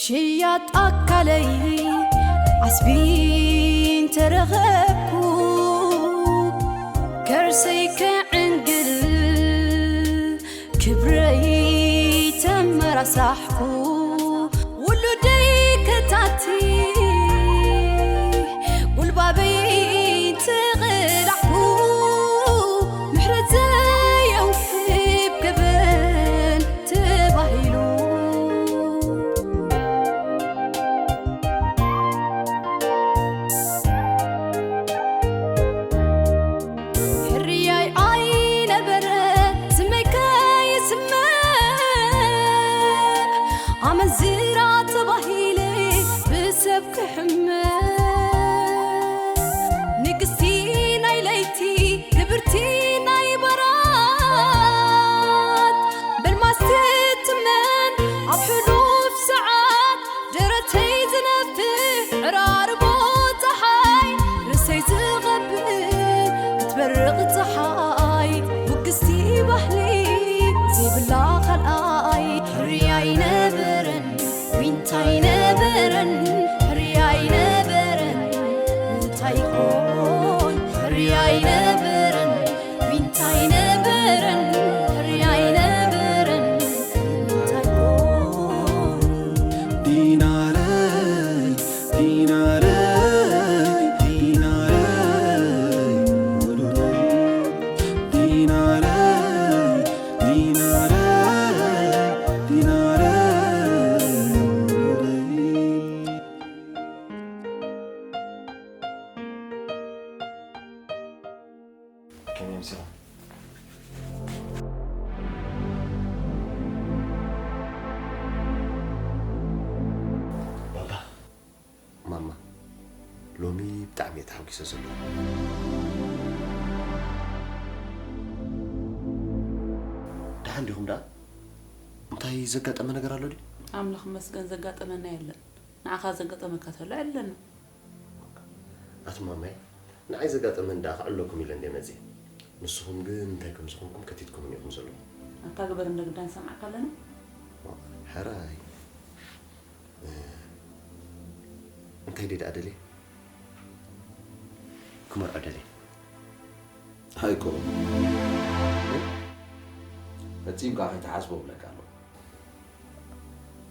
ሽያጥ ኣካለይ ዓስቢ እንተረኸብኩ፣ ከርሰይ ክዕንግል ክብረይ ተመራሳሕኩ፣ ውሉደይ ከታቲ ጉልባበይ ተቐላዕኩ፣ ምሕረት ዘየውህብ ገበን ተባሂሉ። ሕርያይ ኣይነበረ ስመይ ከይስመዕ፣ ኣመንዝራ ተባሂለ ብሰብ ክሕመ። ንግስቲ ናይ ለይቲ ክብርቲ ናይ በራት፣ በልማስ ትትመን ኣብ ሕሉፍ ሰዓት፣ ደረተይ ዝነፍሕ ዕራርቦ ጸሓይ፣ ርእሰይ ዝቐብል ክትበርቕ ጸሓይ፣ ውግስቲ ባህሊ ዘይብላ ካልኣይ። ሕርያ ኣይነበረን ዊንታ ኣይነበረን፣ ሕርያ ኣይነበረን እንታይ ኮን። ሕርያ ኣይነበረን ዊንታ ኣይነበረን፣ ሕርያ ኣይነበረን እንታይ ኮን። ዲናረይ፣ ዲናረይ፣ ዲናረይ፣ ወሉደይ። ዲናረይ፣ ዲናረይ፣ ዲናረይ፣ ወሉደይ። ከመይ ኣምሲኻ? ባባ። ማማ፣ ሎሚ ብጣዕሚ እየ ተሓጒሰ ዘለኹ። ደሓን ዲኹም ደኣ? እንታይ ዘጋጠመ ነገር ኣሎ ድዩ? ኣምላኽ ይመስገን ዘጋጠመና የለን። ንዓኻ ዘጋጠመካ ተሎ የለን። ኣቲ ማማይ፣ ንዓይ ዘጋጠመኒ ደኣ ክዕለኩም ኢለ እንድየ መጽየ። ንስኹም ግን እንታይ ከም ዝኾንኩም ከቲትኩምኒ ኢኹም ዘለኹም። ኣታ ግበር እንደ ግዳን ሰማዕካ ኣለና። ሕራይ። እ፣ እንታይ ደኣ ደልየ? ክመርዖ ደልየ። ኣይኮ። ፈጺምካ ከይትሓስቦ እብለካ ኣለኹ።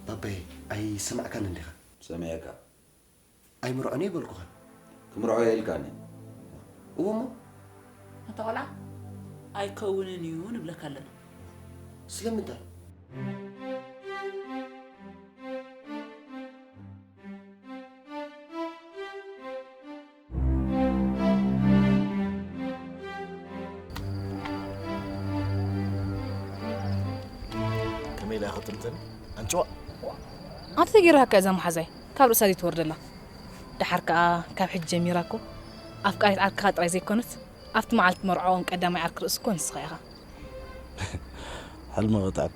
ባባይ፣ ኣይሰማዕካን እንዲኻ? ሰሚዐካ። ኣይምርዖን እየ በልኩኻ። ክምርዖ እየ ኢልካኒ። እወ እሞ? ኣታ ቆልዓ፣ ኣይከውንን እዩ ንብለካ ኣለና። ስለምንታይ? ከመይ ኢላ ክትምተኒ? ኣንጭዋ። ኣንተ ተገይርሃካ እዛ መሓዛይ ካብ ርእሳ ዘይትወርደላ። ደሓር ከኣ ካብ ሕጂ ጀሚራ እኮ ኣፍቃሪት ዓርክኻ ጥራይ ዘይኮነት፣ ኣብቲ መዓልቲ መርዓኦም ቀዳማይ ዓርኪ ርእሲ እኮ ንስኻ ኢኻ። ሕልሚ ኽጥዕም።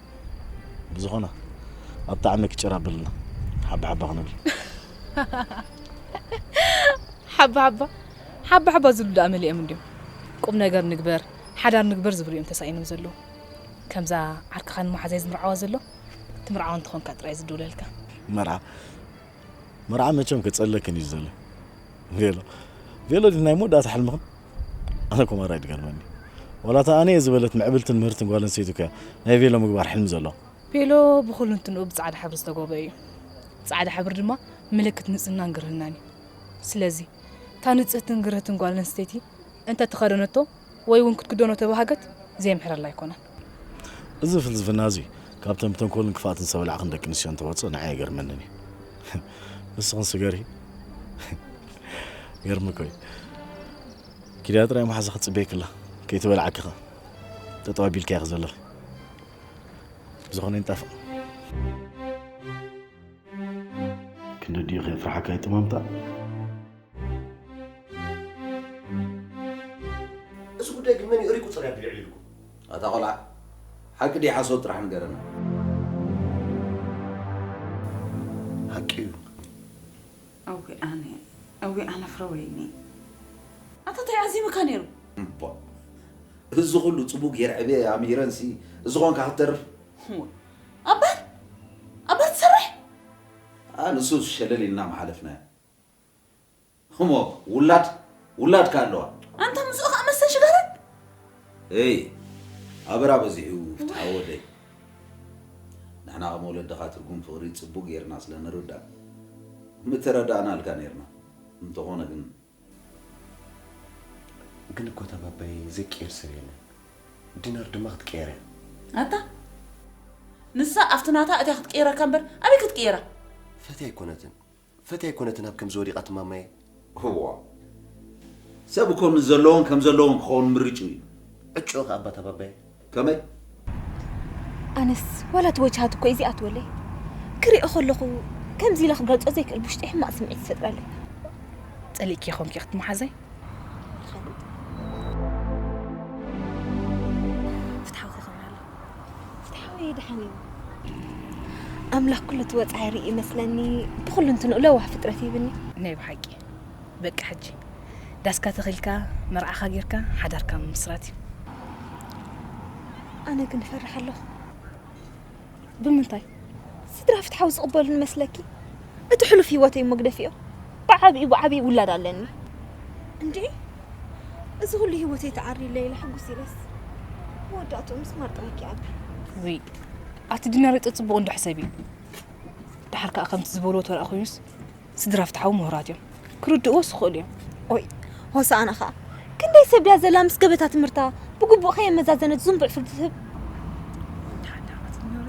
ብዝኾነ፣ ኣብ ጣዕሚ ክጭር ኣብልና። ሓባ ሓባ ክንብል። ሓባ ሓባ? ሓባ ሓባ ዝብሉ ደኣ መሊኦም እንድዮም። ቁም ነገር ንግበር፣ ሓዳር ንግበር ዝብሉ እዮም ተሳኢኖም ዘለዉ። ከምዛ ዓርክኻ ንመሓዛይ ዝምርዓዋ ዘሎ፣ ትምርዓዋ እንተኾንካ ጥራይ ዝድውለልካ። መርዓ፣ መርዓ መቸም ከጸለክን እዩ ዘሎ። ቬሎ፣ ቬሎ ድዩ ናይ መወዳእታ ሕልምኽን? ኣነ እኮ ማራ እዩ ዝገርመኒ። ዋላ እታ ኣነ እየ ዝበለት ምዕብልትን ምህርትን ጓል ኣንስተይቲ እኮ እያ ናይ ቬሎ ምግባር ሕልሚ ዘለዋ። ቬሎ ብኹሉ እንትንኡ ብጻዕዳ ሕብሪ ዝተጎበ እዩ። ጻዕዳ ሕብሪ ድማ ምልክት ንጽህናን ግርህናን እዩ። ስለዚ፣ እታ ንጽህትን ግርህትን ጓል ኣንስተይቲ እንተ ተኸደነቶ ወይ እውን ክትክደኖ ተባሃገት፣ ዘይምሕረላ ኣይኮነን። እዚ ፍልስፍና እዚ ካብተን ብተንኮልን ክፍኣትን ዝተበላዕኽን ደቂ ኣንስትዮ እንተወጽእ ንዓይ ኣይገርመንን እዩ። ንስኽን ስገሪ። ገርሚ እኮ እዩ። ኪድያ ጥራይ መሓዛ ክትጽበየኪ ኣላ። ከይትበልዓኪ ኸ። ጠጠው ኣቢልክያ ዘለኺ። ብዝኾነ ይንጣፈቕ። ክንዲ ድዩ ከየፍርሓካ ይጥማምታ? እዚ ጉዳይ ግን መን እዩ ሪቁ ጽርያ ኣቢሉ ኣዕሊሉኩም? ኣታ ቆልዓ፣ ሓቂ ድዩ ሓሶት ጥራሕ ንገረና። ሓቂ እዩ። ኣዊ ኣነ፣ ኣዊ ኣነ ፍረ ወይኒ። ኣታ እንታይ ኣዚሙካ ነይሩ? እባ፣ እዚ ኩሉ ጽቡቅ ገይረ ዕብየ ኣምሂረንሲ፣ እዚ ኾንካ ክትተርፍ? እሞ፣ ኣበር፣ ኣበር ትሰርሕ? ኣንሱስ ሸለል ኢልና ምሓለፍናዮ። እሞ ውላድ ውላድ ከ ኣለዋ? ኣንታ ምስኡ ከኣ መስተንሽጋረን? እይ፣ ኣበራ በዚሑ ፍትሓዊ ወደይ። ንሕና ከም ወለድኻ ትርጉም ፍቕሪ ጽቡቕ ጌርና ስለ ንርዳእ፣ ምተረዳእናልካ ኔርና። እንተኾነ ግን ግን እኮ ተባባይ ዘይቀየር ሰብ የለን። ዲናር ድማ ክትቀየር እያ። ኣታ ንሳ ኣብቲ ናታ እታ ክትቀይረካ እምበር ኣበይ ክትቀይራ? ፈትያ ኣይኮነትን። ፈትያ ኣይኮነትን ኣብ ከምዚ ወዲቓ ትማማየ። እዋ ሰብ እኮ ምስ ዘለዎን ከም ዘለዎን ክኸውን ምርጭኡ እዩ። ዕጭኡ ከ ኣባ ተባባየ። ከመይ? ኣነስ ዋላ እቲ ወጅሃት እኮ እዩ ዚኣትወለይ። ክሪኦ ከለኹ ከምዚ ኢለ ክገልጾ ዘይክእል ብውሽጠይ ሕማቕ ስምዒት ይፈጥረለይ። ጸሊእኪ ኢኹም ኪ ክትመሓዘይ? ፍትሓዊ ከ ከመይ ኣሎ? ፍትሓዊ ደሓን እዩ። ኣምላኽ ኩሉ እቲ ወጻኢ ይርኢ ይመስለኒ። ብኹሉ እንትንኡ ለዋህ ፍጥረት ይብኒ። ናይ ብሓቂ። በቃ ሕጂ ዳስካ ተኺልካ መርዓኻ ጌርካ ሓዳርካ ምምስራት እዩ። ኣነ ግን እፈርሕ ኣለኹ። ብምንታይ? ስድራ ፍትሓዊ ዝቕበሉኒ መስለኪ? እቲ ሕሉፍ ህይወተይ እሞ ግደፍዮ። ብዓብዩ ብዓብዩ ውላድ ኣለኒ። እንዴ እዚ ኩሉ ህይወተይ ተዓሪለይ ኢለ ሕጉስ ኢለስ መወዳእትኡ ምስማር ጥራይ ይኣቢ። ውይ ኣቲ ዲናር ይጥጽብቑ እንዶ ሕሰቢ። ደሓር ከኣ ከምቲ ዝበልዎ ተረኣ ኮይኑስ ስድራ ፍትሓዊ ምሁራት እዮም። ክርድእዎስ ይኽእሉ እዮም። ኦይ ሆሳኣና ኸኣ ክንደይ ሰብ ድያ ዘላ ምስ ገበታ ትምህርታ ብግቡእ ከየመዛዘነት ዝንቡዕ ፍርዲ ትህብ። ሓዳራት ንዮሪ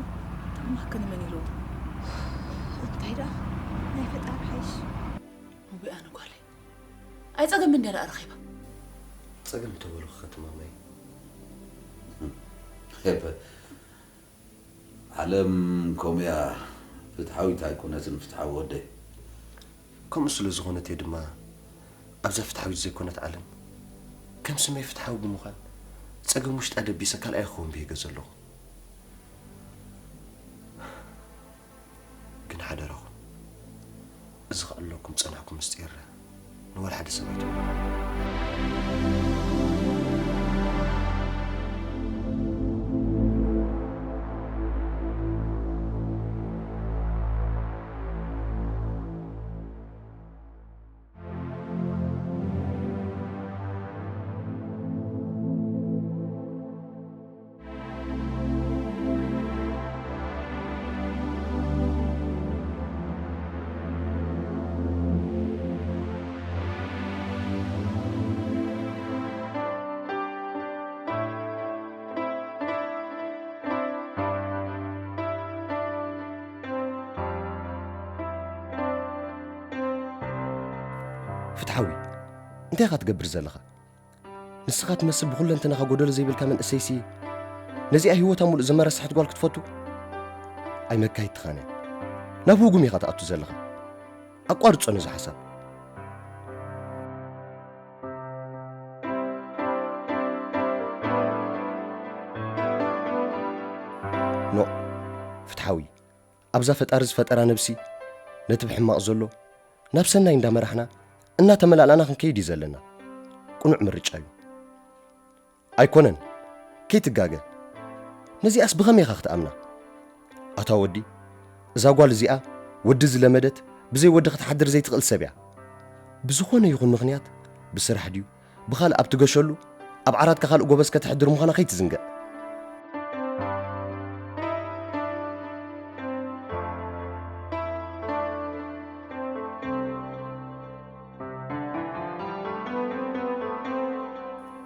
ተማክን መን ኢሉ እንታይ ደኣ ናይ ፈጣሪ ሓይሽ ወይ ኣነ ጓለይ ኣይጸገም እንደ ደኣ ረኺባ ጸገም ተበልኹ ከተማመይ ሄበ ዓለም ከምያ ፍትሓዊት ኣይኮነትን ፍትሓዊ ወደይ። ከምኡ ስለ ዝኾነት እየ ድማ ኣብዛ ፍትሓዊት ዘይኮነት ዓለም ከም ስመይ ፍትሓዊ ብምዃን ጸገም ውሽጣ ደቢሰ ካልኣይ ክኸውን ብሂገ ዘለኹ። ግን ሓደራኹም እዚ ክዕለኩም ዝጸናሕኩ ምስጢር ንወላ ሓደ ሰብ ኣይትንገርዎ። ፍትሓዊ እንታይ ኢኻ ትገብር ዘለኻ? ንስኻ ትመስል ብኹለንትናኻ ጎደሎ ዘይብልካ መንእሰይሲ ነዚኣ ህይወታ ሙሉእ ዘመረስሐት ጓል ክትፈቱ? ኣይመካይድትኻን እያ። ናብ ህጉም ኢኻ ትኣቱ ዘለኻ። ኣቋርጾ ነዚ ሓሳብ። ኖእ ፍትሓዊ ኣብዛ ፈጣሪ ዝፈጠራ ነብሲ ነቲ ብሕማቕ ዘሎ ናብ ሰናይ እንዳመራሕና እናተመላላእና ክንከይድ እዩ ዘለና። ቅኑዕ ምርጫ እዩ። ኣይኮነን፣ ከይትጋገ። ነዚኣስ ብኸመይ ኢኻ ክትኣምና? ኣታ ወዲ፣ እዛ ጓል እዚኣ ወዲ ዝለመደት ብዘይ ወዲ ክትሓድር ዘይትኽእል ሰብ እያ። ብዝኾነ ይኹን ምኽንያት ብስራሕ ድዩ ብኻልእ ኣብ ትገሸሉ ኣብ ዓራትካ ካልእ ጎበዝ ከተሕድር ምዃና ከይትዝንግዕ።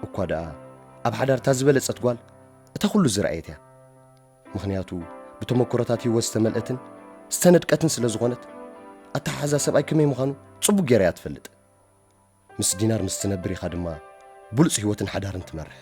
እኳ ደኣ ኣብ ሓዳር እታ ዝበለጸት ጓል እታ ኩሉ ዝረኣየት እያ። ምኽንያቱ ብተመክሮታት ህይወት ዝተመልአትን ዝተነድቀትን ስለ ዝኾነት ኣተሓሕዛ ሰብኣይ ከመይ ምዃኑ ጽቡቕ ገይራ እያ ትፈልጥ። ምስ ዲናር ምስ ትነብር ኢኻ ድማ ብሉጽ ህይወትን ሓዳርን ትመርሕ።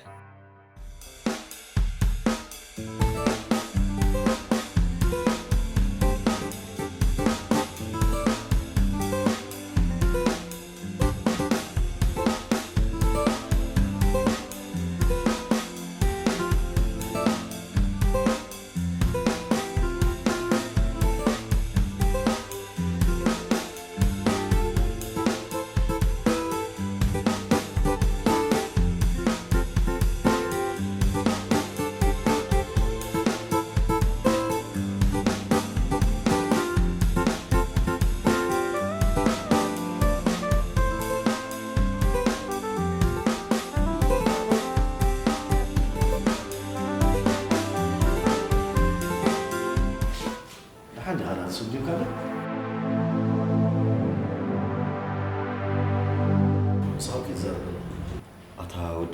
ታወዲ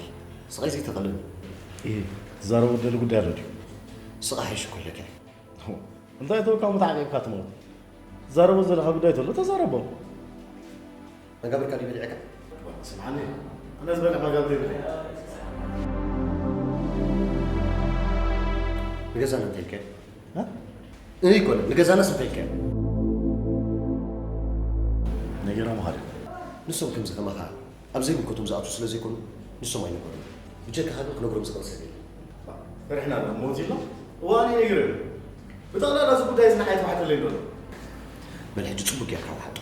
ስቓይ ዘይተቐልል። እህ፣ ትዛረቦ ደሊ ጉዳይ ኣሎ ድዩ? ስቓይ ሓይሽ እኮ ኢለካ። እንታይ ተወካ፣ ተዓቂብካ ትመውት? ትዛረቦ ዘለኻ ጉዳይ ተሎ ተዛረቦ። መጋብርካ ድዩ በሊዕካ? ስምዓኒ፣ ኣነ ዝበልዕ መጋብር ይብል። ንገዛና እንታይ ኢልካዮ? እ? እይ ኮነ፣ ንገዛናስ እንታይ ኢልካዮ? ነጊሮም ኻደ። ንሶም ከምዚ ከማኻ ኣብ ዘይምልከቶም ዝኣትዉ ስለ ዘይኮኑ፣ ንሶም ኣይነገሩን። ብጀካኻ ግን ክነግሮም ዝኽእል ሰብ የለን። ፈሪሕና ኣለኹ፣ ሞት ኢሎም? እዋን እዩ ነጊሩ። ብጠቕላላ እዚ ጉዳይ እዚ ንዓይ ተባሕተለይ ኣሎ። በል ሕጂ ጽቡቅ ጌርካ ወሓጦ።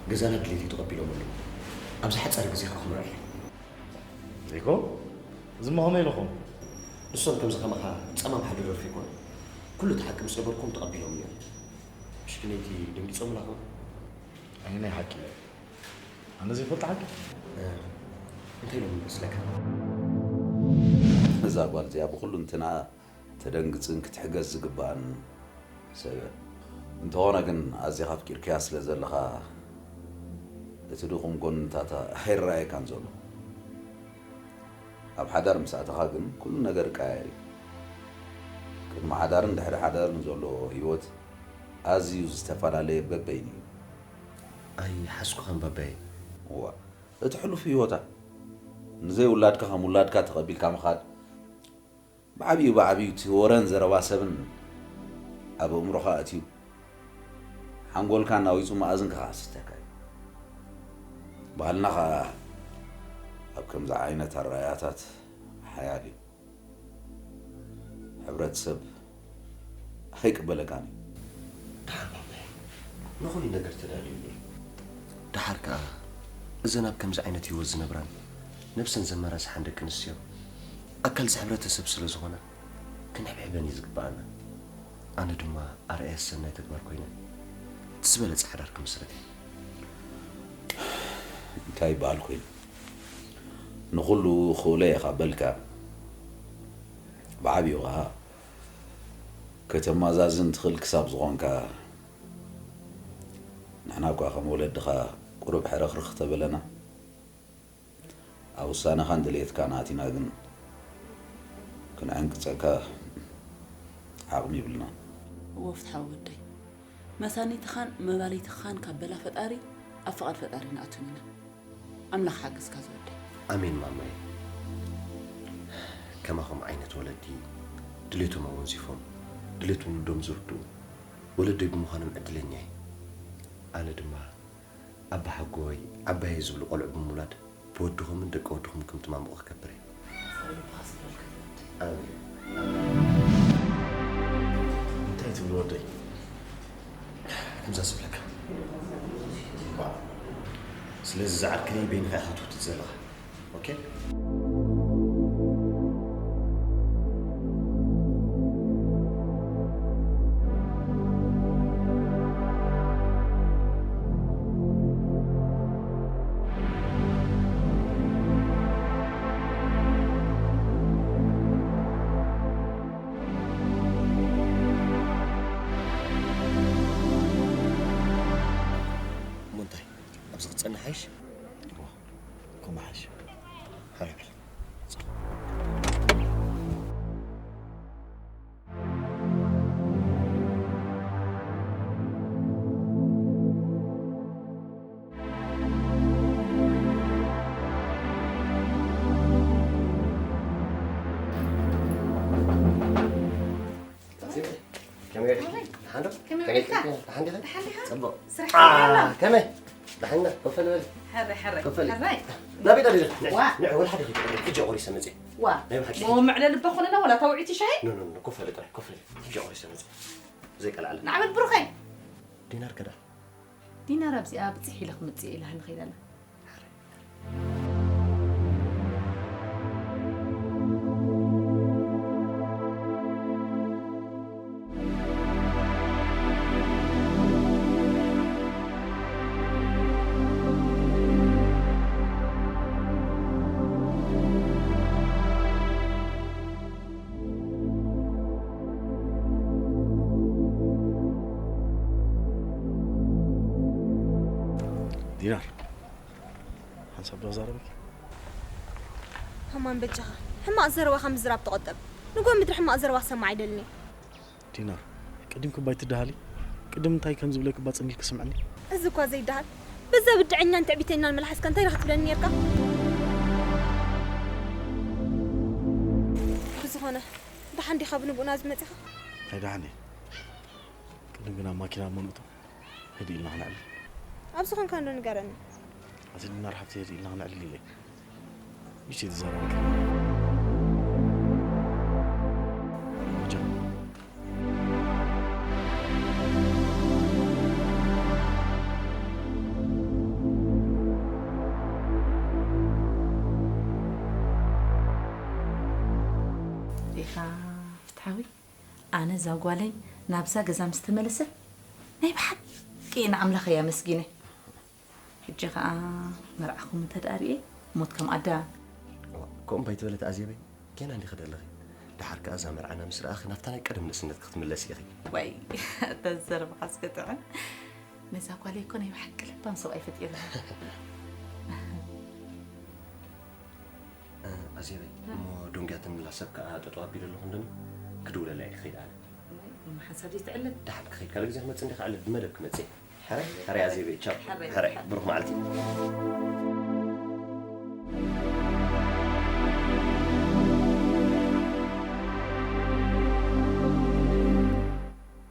ገዛና ድሌተይ ተቐቢሎም ኣለዉ። ኣብ ዝሓጸረ ግዜ ከኣ ክምርዖ እየ። ሪኮ፣ እዚ እሞ ከመይ ኢልኹም? ንሶም ከምዚ ከማኻ ጸማም ሓዲ ደርፊ ይኮኑ። ኩሉ እቲ ሓቂ ምስ ነገርኩም ተቐቢሎም እዮም። ምሽክነይቲ ደንጊጾም ኣለኹ። ኣየናይ ሓቂ? ኣነ ዘይፈልጥ ሓቂ? እ፣ እንታይ ኢሎም ይመስለካ? እዛ ጓል እዚኣ ብኹሉ እንትንኣ ተደንግጽን ክትሕገዝ ዝግባእን ሰብ እያ። እንተኾነ ግን ኣዚኻ ኣፍቂርካያ ስለ ዘለኻ እቲ ድኹም ጎንታታ ኣይረኣየካን ዘሎ። ኣብ ሓዳር ምስ ኣተኻ ግን ኩሉ ነገር ይቀያየር እዩ። ቅድሚ ሓዳርን ድሕሪ ሓዳርን ዘሎ ህይወት ኣዝዩ ዝተፈላለየ በበይኑ እዩ። ኣይሓስኩኻን ባባየ። እዋ፣ እቲ ሕሉፍ ህይወታ ንዘይ ውላድካ ከም ውላድካ ተቐቢልካ ምኻድ፣ ብዓቢኡ ብዓቢኡ እቲ ወረን ዘረባ ሰብን ኣብ ኣእምሮኻ ኣትዩ ሓንጎልካ እናዊጹ መኣዝን ክኸስሰካ እዩ። ባህልና ኸኣ ኣብ ከምዚ ዓይነት ኣረኣእያታት ሓያል እዩ። ሕብረተሰብ ኣይቅበለካን እዩ። ደሓር ባባይ፣ ንኹሉ ነገር ተዳልዩ እየ። ደሓር ከኣ እዘን ኣብ ከምዚ ዓይነት ህይወት ዝነብራን ነብሰን ዘመራስሓን ደቂ ኣንስትዮ ኣካል እዚ ሕብረተሰብ ስለ ዝኾና ክንሕብሕበን እዩ ዝግብኣና። ኣነ ድማ ኣርኣያ ሰናይ ተግባር ኮይነ እቲ ዝበለጸ ሓዳር ክምስርት እየ። እንታይ ይበሃል ኮይኑ? ንኹሉ ክእሎ እየ ካብ በልካ፣ ብዓቢኡ ኸኣ ከተማዛዝን ትኽእል ክሳብ ዝኾንካ፣ ንሕና እኳ ከም ወለድኻ ቁሩብ ሕርኽርኽ ተበለና፣ ኣብ ውሳነኻን ድሌትካን ኣቲና ግን ክንዕንቅጸካ ዓቕሚ ይብልናን። እወ ፍትሓዊ ወደይ፣ መሳኒትኻን መባልይትኻን ካብ በላ ፈጣሪ፣ ኣብ ፍቓድ ፈጣሪ ንኣቱን ኢና። ኣምላኽ ሓግዝካ ዝወደይ። ኣሜን ማማይ። ከማኹም ዓይነት ወለዲ ድሌቶም ኣወንዚፎም ድሌት ውሉዶም ዝርድኡ ወለደይ ብምዃኖም ዕድለኛ እየ። ኣነ ድማ ኣባሓጎይ ዓባየይ ዝብሉ ቆልዑ ብምውላድ ብወድኹምን ደቂ ወድኹምን ከም ትማምቑ ክገብር እየ። ኣሜን። እንታይ ትብል ወደይ? ከምዛ ዝብለካ። ስለዚ ዝዓርከይ በይንኻ ኢኻ ትውትት ዘለኻ። ኦኬ? እሞ እንታይ? ኣብዚ ክትጸንሕ ሓይሽ? እዋ፣ ከምኡ ሓይሽ። ሕራይ በል። ከመይ ዲኺ? ደሓን ዶ? ከመይ ውዒልካ? ደሓን ዲኺ? ደሓን ዲኻ? ጽቡቕ። ስራሕ ኣ፣ ከመይ ኣላ? ከመይ? ደሓን ዲኻ? ኮፍ በል በል። ሕራይ፣ ሕራይ፣ ኮፍ በል። ሕራይ። ናበይ ዳ ዲኺ? ንዒ፣ ዋ። ንዒ፣ ወላ ሓደ ዲኺ? ሕጂ ቆሪሰ መጽየ። ዋ። ናይ ብሓቂ። ሞ መዕለሊ እባ ኮነና ወላ እታ ውዕይቲ ሻሂ? ኖ፣ ኖ፣ ኖ፣ ኮፍ በል ጥራይ፣ ኮፍ በል። ሕጂ ቆሪሰ መጽየ። ዘይቀልዓለ። ንዓ በል ብሩኸይ። ዲናር ከ ደኣ? ዲናር ኣብዚኣ ብጽሕ ኢለ ክመጽእ ኢላ ንኸይድ ኣላ። ዲናር፣ ሓንሳብ ዶ ዛረበኪ? ከማን በጃኻ ሕማቕ ዘረባ ካብ ምዝራብ ተቖጠብ። ንጎ ምድሪ ሕማቕ ዘረባ ክሰምዕ ኣይደልን እየ። ዲናር፣ ቅድም ክባ ኣይትደሃሊ። ቅድም እንታይ ከም ዝብለኪ እባ ጽን ኢልኪ ስምዕኒ። እዚ እኳ ዘይደሃል። በዛ ብድዐኛን ትዕቢተኛን መልሓስካ እንታይ ኢኻ ክትብለኒ ነርካ? ብዝኾነ፣ ደሓን ዲኻ ብንቡእ ናብዚ መጺኻ? ኣይደሓን እየ። ቅድም ግን ኣብ ማኪና እሞ ንእቶ። ህድእ ኢልና ክነዕልል። ኣብዚ ኾንካ እንዶ ንገረኒ። ኣቲ ዲናር ሓብተይ፣ ህድእ ኢልና ክነዕልል ኢለ። ምሽት ይዛረበካ። መጀመር ኢኻ ፍትሓዊ? ኣነ እዛ ጓለይ ናብዛ ገዛ ምስ ተመለሰት ናይ ብሓቂ ንኣምላኸይ ኣመስጊነ። ሕጂ ኸኣ መርዓኹም እንተ ደኣ ርእየ ሞት ከም ኣዳም። እዋ፣ ከምኡ ባይትበለት ኣዜበይ፣ ጌና እንዲኺ ደለኺ። ደሓር ከኣ እዛ መርዓና ምስ ረኣኺ ናብታ ናይ ቀደም ንእስነትኪ ክትምለሲ ኢኺ። ዋይ፣ እታ ዝዘረብኻስ ክጥዕም። ነዛ ጓለይ እኮ ናይ ብሓቂ ለባም ሰብኣይ ፈጢርና። እ፣ ኣዜበይ፣ እ። እሞ ዶንግያትን ላሰብ ከኣ ጠጠው ኣቢለ ኣለኹ እንደኒ ክድውለላ እየ ክኸይድ ኣነ። እሞ ሓንሳብ ዘይትዕልል? ደሓን ክኸይድ፣ ካልእ ግዜ ክመጽእ እንዲኻ ዕልል፣ ብመደብ ክመጽእ እየ። ሕራይ፣ ሕራይ ኣዜበይ፣ ቻው። ሕራይ፣ ሕራይ፣ ሕራይ። ብሩኽ መዓልቲ።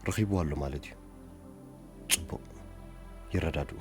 ረኺብዋ ኣሎ ማለት እዩ። ጽቡቕ። ይረዳድኡ።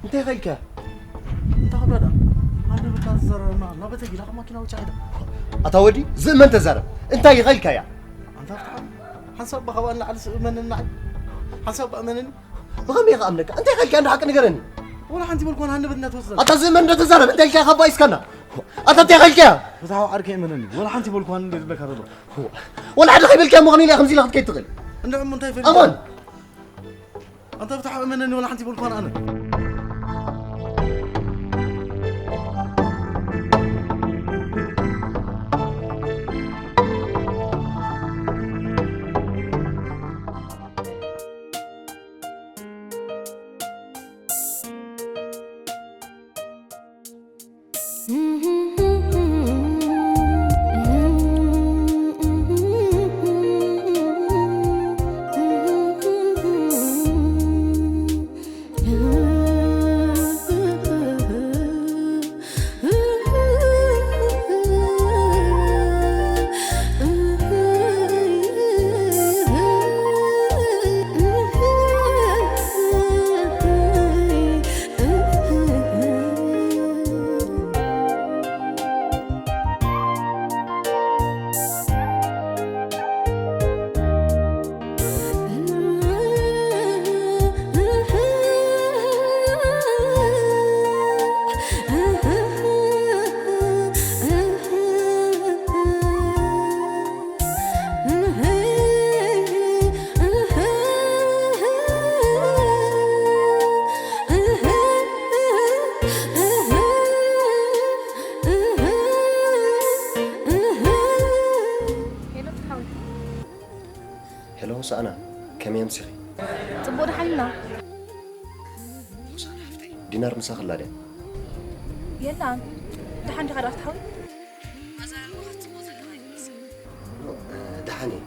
እንታይ ኸልካ? እንታይ ኸብዳ ደኣ? ኣነ በቃ ዝዘረበና፣ ናበተይ ኢላ ካብ ማኪና ውጫ ኢላ። ኣታ ወዲ፣ ዝእመን ተዛረብ። እንታይ ይኸልካ እያ? ኣንታ ፍትሓ፣ ሓንሳብ ብኻብኣ ንላዕሊ ዝእመነና፣ ሓንሳብ ብኣመነኒ። ብኸመይ ክኣምነካ? እንታይ ኸልካ እንዳ ሓቂ ንገረኒ። ወላ ሓንቲ በልኳን ሃንደበት እንዳትወስደና። ኣታ ዝእመን እንዶ ተዛረብ፣ እንታይ ኢልካ ካብ ባይስካና? ኣታ እንታይ ኸልካ እያ? ፍትሓዊ ዓርከይ እመነኒ፣ ወላ ሓንቲ በልኳን እንደ ዝብለካ ዘሎ። ወላ ሓደ ኸይበልካ እሞ ኸመይ ኢላ ከምዚ ኢላ ክትከይድ ትኽእል? እንድዕሞ እንታይ ፈሊጥካ? ኣማን! ኣንታ ፍትሓዊ እመነኒ፣ ወላ ሓንቲ በልኳን ኣነ። ሄሎ ፍትሓዊት። ሄሎ ሆሳእና፣ ከመይ ኣምሲኺ? ጽቡቕ ደሓን ኢና። ሆሳእና ሓፍተይ፣ ዲናር ምሳኺ ኣላ ድያ? የላን። ደሓን ዲኻ ደኣ ፍትሓዊት? ኣዘራርባኻ ጽቡቕ ዘለኻ ይመስል። ኖ፣ እ፣ ደሓን እየ።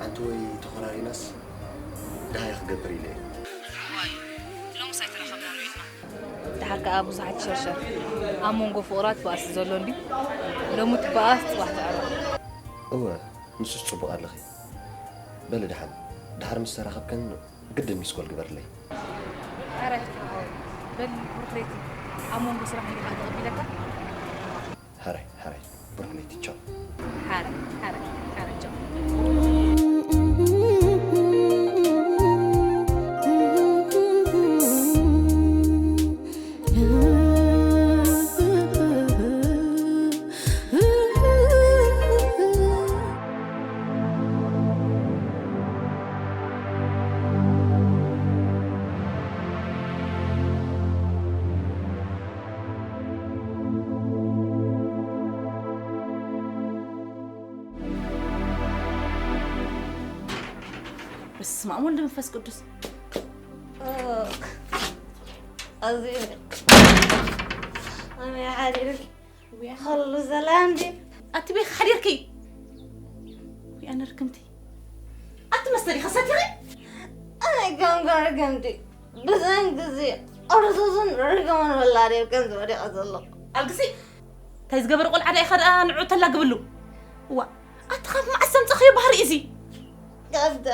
ኣንቲ ወይ ተኾራሪናስ ደሃይ ክገብር ኢለ እየ። እዋይ፣ ሎምስ ኣይተራኸብናን ውዒልና። ደሓር ደኣ ብዙሓት ይሸርሸር። ኣብ መንጎ ፍቑራት ባእሲ ዘሎ እንድዩ። ሎሚ ትበኣስ፣ ጽባሕ ትዕረ። እወ፣ ንሱስ ጽቡቕ ኣለኺ። በሊ ደሓን፣ ድሓር ምስ ተራኸብክን ግድን ሚስኮል ግበርለይ። ሕራይ፣ በሊ ብሩኽ ለይቲ። ኣብ መንጎ ስራሕ እንዲኻ ተቐቢለካ? ሕራይ፣ ሕራይ፣ ብሩኽ ለይቲ፣ ቻው። ሕራይ፣ ሕራይ፣ ሕራይ፣ ቻው። በስመ ኣብ ወልድ መንፈስ ቅዱስ። ኣዝዩ ኣመይ ሓዲርኪ? ውያ። ከሉ ሰላም ድዩ? ኣቲ ቤት ሓዲርኪ? ውያ ነርክምቲ። ኣቲ መስተ ዲኻ ሰቲኺ? ኣነ ገምገም ርግምቲ። ብዘን ግዜ ቅርሱስን ርግምን ወላዲ ከም ዝወደቐ ዘሎ። ኣልግሲ። እንታይ ዝገበረ ቆልዓ ዳ ኢኻ ደኣ ንዑ ተላግብሉ? እዋ፣ ኣቲ ካብ መዓስ ዘምጻኽዮ ባህሪ እዚ? ካብታ፣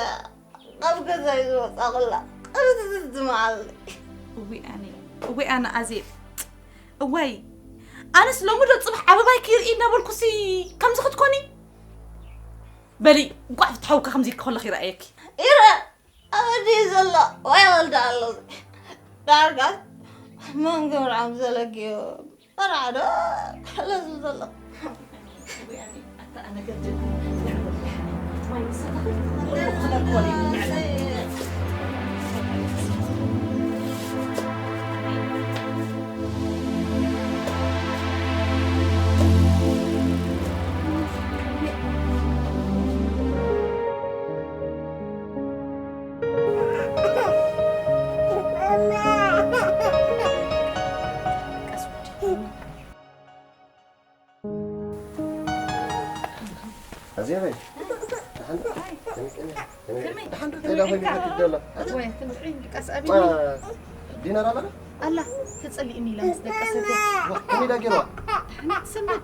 ካብ ገዛይ ዝወጻኹላ ቅርጽ ዝመዓል። እዊ ኣነ፣ እዊ ኣነ ኣዜብ። እዋይ፣ ኣነስ ሎሚ ዶ ጽባሕ ኣበባይ ክርኢ እናበልኩሲ ከምዚ ክትኮኒ? በሊ፣ እንቋዕ ፍትሓውካ ከምዚ ኢልኪ ከለኺ ይረኣየኪ። ይረአ። ኣበይ ድዩ ዘሎ? ወይ ወልደ ኣሎ። ዳርጋ መን ክምርዖም ዘለክዮ? መርዓ ዶ ክሕለሱ ዘለኹ? ኣዜበይ፣ ደሓን ዶ? ከመይ? ከመይ? ከመይ? ደሓን ዶ? እንታይ ደኣ ኮይኑ ይፈትሽ ዘሎ? ወይ፣ ትንፍዒ፣ ድቃስ ኣቢኒ። ማ፣ ዲናር ኣላ ዶ? ኣላ፣ ተጸሊእኒ ኢላ ምስ ደቀሰት እያ። ዋ፣ ከመይ ደኣ ገይርዋ? ደሓን ትሰንብድ።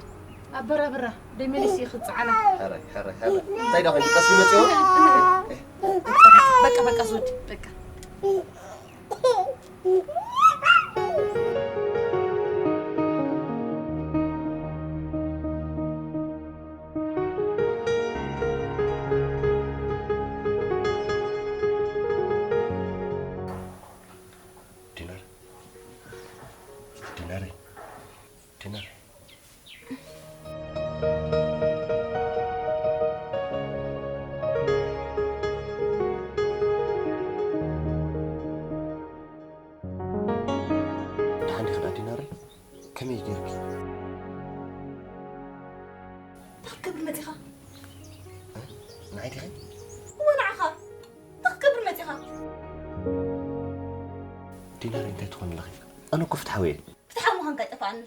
ኣበራብራ፣ ደይ መሊስ ይኽጽዓና። ሕራይ፣ ሕራይ፣ ሕራይ። እንታይ ደኣ ኮይኑ ቀስ ይመጽእ? በቃ፣ በቃ፣ ዞዲ፣ በቃ። ዲናር፣ ዲናረይ፣ ዲናር። ደሓን ዲኺ ደኣ ዲናረይ? ከመይ ጌርኪ? እንታይ ክትገብር መጺኻ? እ? ንዓይ ዲኺ? እወ፣ ንዓኻ። እንታይ ክትገብር መጺኻ? ዲናረይ፣ እንታይ ትኾኒ ኣለኺ? ኣነ እኮ ፍትሓዊ እየ። ፍትሓዊ ምዃንካ ኣይጠፍኣኒ።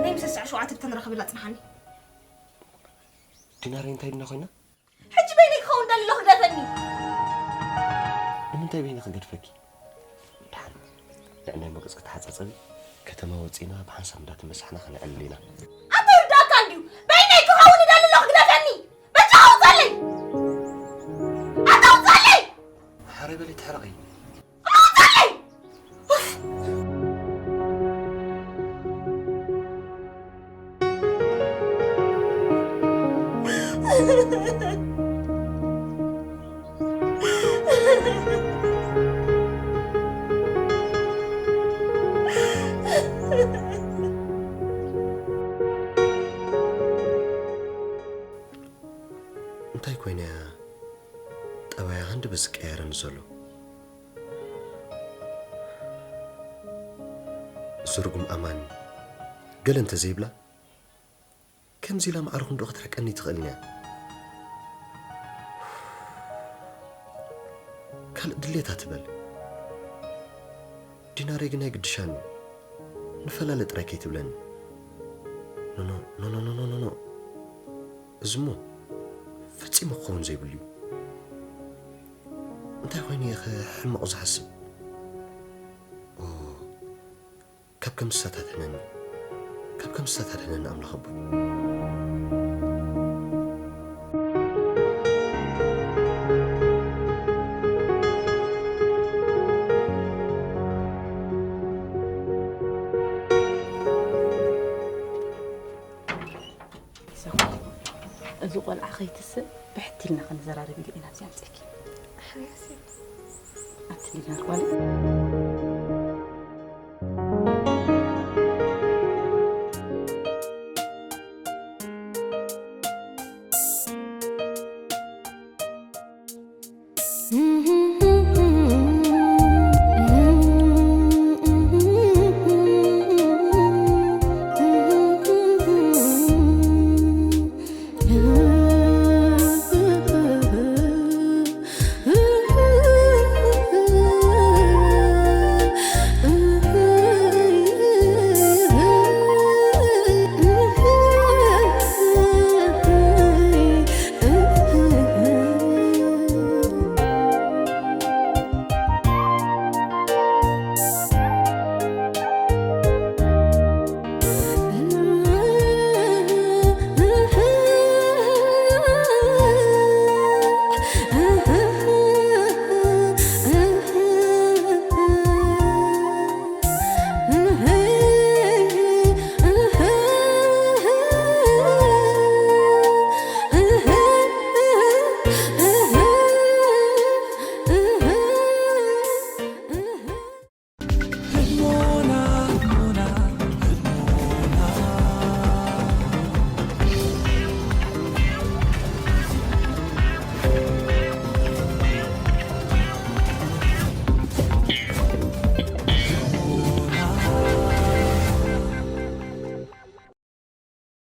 ናይ ምሰ ሰዓት ሸውዓተ ብተን ረኸብላ ጽንሓኒ። ዲናረይ፣ እንታይ ድና ኮይና? ሕጂ በይነይ ክኸውን ደሊ ኣለኹ፣ ግደፈኒ። ንምንታይ በይነ ክገድፈኪ? ደሓን፣ ንዕናይ ሞገጽ ክተሓጻጸቢ፣ ከተማ ወጺና ብሓንሳብ እንዳተመሳሕና ከነዕልል ኢና። ኣታ ይርዳእካ እንድዩ። በይነይ ክኸውን ይደሊ ኣለኹ፣ ግደፈኒ። በጃኻ ውጸለይ። ኣታ ውጸለይ። ሓረይ በሊ ትሕረቒ። ውጸለይ። እንታይ ኮይና እያ ጠባያ ሃንደበት ዝቀያየረኒ ዘሎ? እዚ ርጉም ኣማን ገለ እንተዘይብላ፣ ከምዚ ኢላ ማዕረ ክንድኡ ክትርሕቀኒ ኣይትኽእልን እያ። ካልእ ድሌታ ትበል። ዲናረይ ግን ኣይግድሻን እዩ። ንፈላለ ጥራይ ከይትብለኒ። ኖኖ፣ ኖኖ፣ ኖኖ፣ ኖኖ። እዚሞ ፈጺሙ ክኸውን ዘይብሉ እዩ። እንታይ ኮይኑ እየ ከ ሕመቑ ዝሓስብ? ኦ፣ ካብ ከም ስሳት ኣድሕነኒ፣ ካብ ከም ስሳት ኣድሕነኒ ኣምላኽ ኣቦይ። እዚ ቆልዓ ከይትስእ ብሕቲ ኢልና ክንዘራረብ ኢሉ ኢና ኣብዚ ኣምፅእኪ። ኣቲ ዲናር ጓል